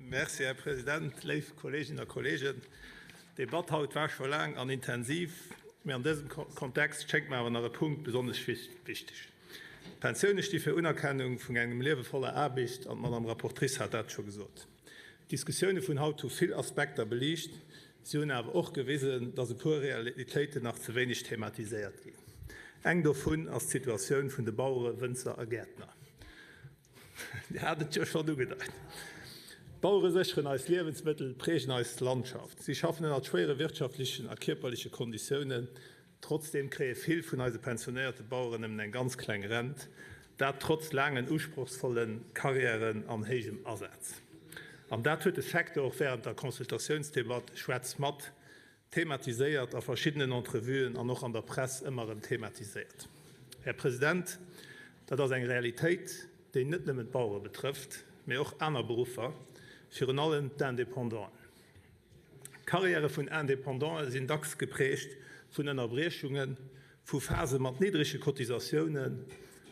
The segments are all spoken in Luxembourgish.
Merci, Här President. Léif Kolleeginnen a Kolleegen, d'Debatt haut war scho laang an intensiv, mee an dësem Kontext schéngt mer awer nach e Punkt besonnesch wichteg. D'Pensioune sti fir Unerkennung vun engem Liewe voller Aarbecht, an d'Madame Rapportrice hat dat scho gesot. D'Diskussioune vun haut hu vill Aspekter beliicht. Si hunn awer och gewisen, dass e puer Realitéiten nach ze wéineg thematiséiert ginn. Eng dovun ass d'Situatioun vun de Bauere, Wënzer a Gäertner. Dir hat et jo schonn ugedeit. D'Bauere sécheren eis Liewensmëttel, prägen eis Landschaft. Si schaffen ënnert schwéiere wirtschaftlechen a kierperleche Konditiounen. Trotzdeem kréie vill vun eise pensionéierte Baueren nëmmen eng ganz kleng Rent, dat trotz laangen, usprochsvolle Karriären an héijem Asaz. An dat huet de Secteur och wärend der Consultatiounsdebatt Schwätz mat thematiséiert, a verschiddenen Entrevuen an och an der Press ëmmer erëm thematiséiert. Här President, dat ass eng Realitéit, déi net nëmmen d'Bauere betrëfft, mee och aner Beruffer, virun allem d'Independanten. D'Karriäre vun Independantë sinn dacks geprägt vun Ënnerbriechungen, vu Phase mat niddrege Cotisatiounen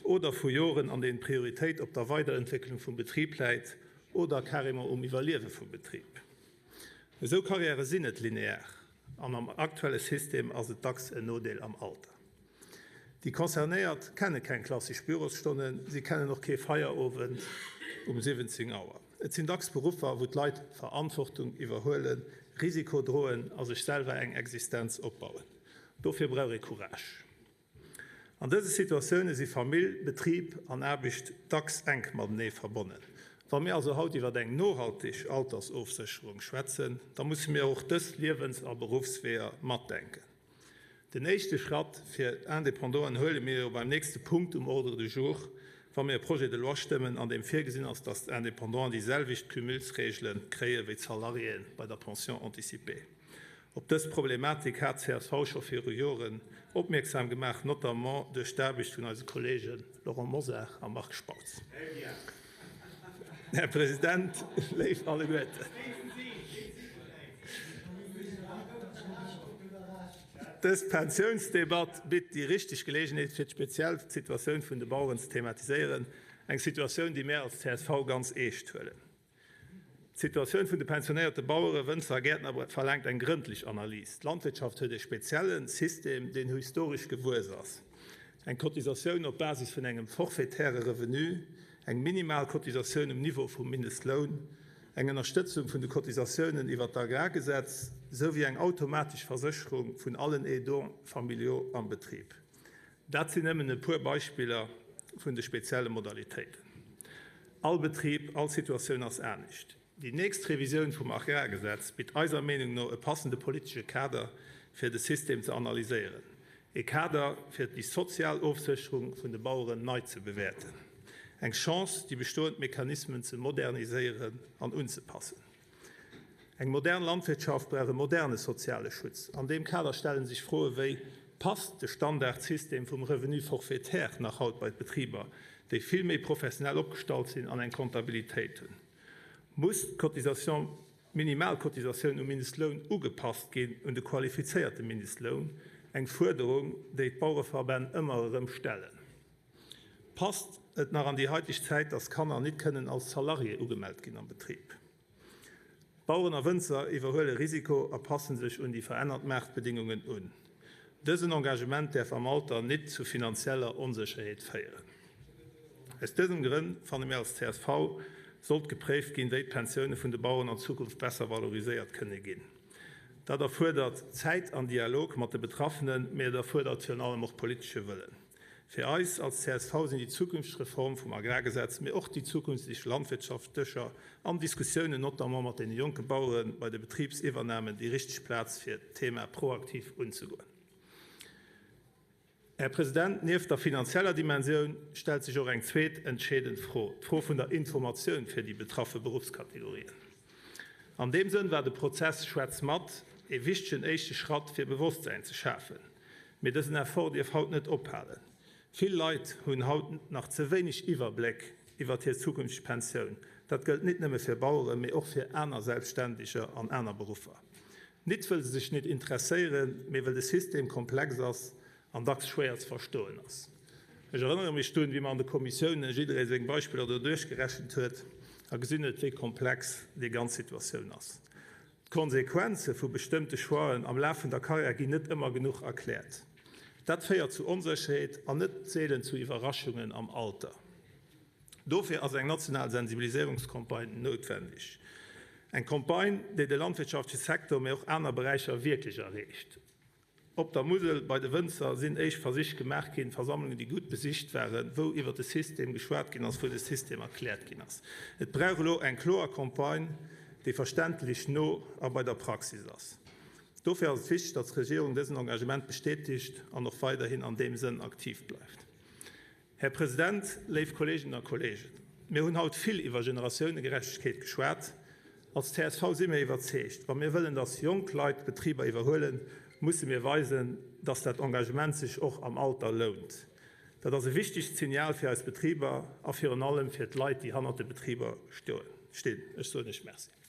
oder vu Joren, an deenen d'Prioritéit op der Weiderentwécklung vum Betrib läit oder carrément um Iwwerliewe vum Betrib. Esou Karriäre sinn net linear an am aktuelle System ass et dacks en Nodeel am Alter. Déi Concernéiert kenne keng klassesch Bürosstonnen, si kennen och kee Feierowend um 17 Auer. Et sinn dacks Beruffer, wou d'Leit Verantwortung iwwerhuelen, Risiko droen a sech selwer eng Existenz opbauen. Dofir brauch ee Courage. An dëse Situatioune si Famill, Betrib an Aarbecht dacks enk matenee verbonnen. Wa mir also haut iwwer eng nohalteg Altersofsécherung schwätzen, da musse mir och dës Liewens a Beruffsweeër matdenken. Den éischte Schratt fir d'Independanten huele mir jo beim nächste Punkt um Ordre du jour, wa mir e Projet de loi stëmmen, an deem virgesinn ass, dass d'Independanten déi selwecht Cumulsregele kréie wéi d'Salariéen bei der Pension anticipée. Op dës Problematik hat csv scho viru Joren opmierksam gemaach, notamment duerch d'Aarbecht vun eise Kollege Laurent Mosar a Marc Spautz. Här President, léif alleguerten, dës Pensiounsdebatt bitt déi richteg Geleegenheet, fir d'speziell Situatioun vun de Baueren ze thematiséieren, eng Situatioun, déi mär als csv ganz eescht huelen. D'Situatioun vun de pensionéierte Baueren, Wënzer a Gäertner verlaangt eng grëndlech Analys. D'Landwirtschaft huet e spezielle System, deen historesch gewuess ass, eng Cotisatioun op Basis vun engem forfaitaire Revenu, eng minimal Cotisatioun um Niveau vum Mindestloun, eng Ënnerstëtzung vun de Cotisatiounen iwwer d'Agrargesetz, sou wéi eng automatesch Versécherung vun allen Aidants familiaux am Betrib. Dat sinn nëmmen e puer Beispiller vun de spezielle Modalitéiten. All Betrib, all Situatioun ass anescht. Déi nächst Revisioun vum Agrargesetz bitt eiser Meenung no e passende politesche Kader, fir de System ze analyséieren, e Kader, fir déi sozial Ofsécherung vun de Baueren nei ze bewäerten, eng Chance, déi bestoend Mechanismen ze moderniséieren an unzepassen. Eng modern Landwirtschaft brauch e moderne soziale Schutz. An deem Kader stelle sech Froe wéi, Passt de Standardsystem vum Revenu forfaitaire nach haut bei d'Betriber, déi vill méi professionell opgestallt sinn an eng Comptabilitéit hunn? Muss d'Cotisation, d'Minimalcotisatioun um Mindestloun ugepasst ginn un de qualifizéierte Mindestloun, eng Fuerderung, déi d'Bauereverbänn ëmmer erëm stellen? Passt et nach an déi haiteg Zäit, dass Kanner nit kënnen als Salarié ugemellt ginn am Betrib? Baueren a Wënzer iwwerhuele Risiko a passen sech un déi verännert Maartbedingungen un. Dësen Engagement däerf am Alter nit zu finanzieller Onsécherheet féieren. Aus dësem Grënn fanne mir als csv, sollt gepréift ginn, wéi d'Pensioune vun de Baueren an Zukunft besser valoriséiert kënne ginn. Dat erfuerdert Zäit an Dialog mat de Betraffenen, mee et erfuerdert virun allem och politesche Wëllen. Fir eis als csv sinn déi zukünfteg Reform vum Agrargesetz, mee och déi zukünfteg landwirtschaftlecher an Diskussiounen, notamment mat deene jonke Bauere bei de Betribsiwwernamen, déi richteg Plaz fir d'Thema proaktiv unzegoen. Här President, nieft der finanzieller Dimensioun stellt sech och eng zweet entscheedend Fro, d'Fro vun der Informatioun fir déi betraffe Beruffskategorien. An deem Sënn war de Prozess Schwätz mat ee wichtegen éischte Schratt, fir Bewosstsäin ze schafen. Mee dësen Effort dierf haut net ophalen. Vill Leit hunn haut nach ze wéineg Iwwerbléck iwwert hir zukünfteg Pensioun. Dat gëllt nit nëmme fir Baueren, mee och fir aner Selbstständiger an aner Beruffer. Nit wëll se sech nit interesséieren, mee wëll de System komplex ass an dacks schwéier ze verstoen ass. Ech erënnere mech drun, wéi mer an de Kommissiounen jidderee seng Beispiller do duerchgerechent huet. A gesinn huet, wéi komplex déi ganz Situatioun ass. D'Konsequenze vu bestëmmte Choixen am Laf vun der Karriär ginn net ëmmer genuch erkläert. Dat féiert zu Onsécherheet an net seelen zu Iwwerraschungen am Alter. Dofir ass eng national Sensibiliséierungscampagne noutwendeg. Eng Campagne, déi de landwirtschaftleche Secteur, mee och aner Beräicher wierklech erreecht. Op der Musel bei de Wënzer sinn éischt Versich gemaach ginn, Versammlungen, déi gutt besicht waren, wou iwwer de System geschwat ginn ass, wou de System erkläert ginn ass. Et brauch elo eng kloer Campagne, déi verständlech, no a bei der Praxis ass. Dofir ass et wichteg, datt d'Regierung dësen Engagement bestätegt an och weiderhin an deem Sënn aktiv bleift. Här President, léif Kolleeginnen a Kolleegen, mir hunn haut vill iwwer Generatiounegerechtegkeet geschwat. Als csv si mir iwwerzeegt, Wa mir wëllen, dass jonk Leit d'Betriber iwwerhuelen, musse mir weisen, dass dat Engagement sech och am Alter lount. Dat ass e wichtegt Signal fir eis Betriber a virun allem fir d'Leit, déi hannert de Betriber stinn. Ech soen Iech Merci.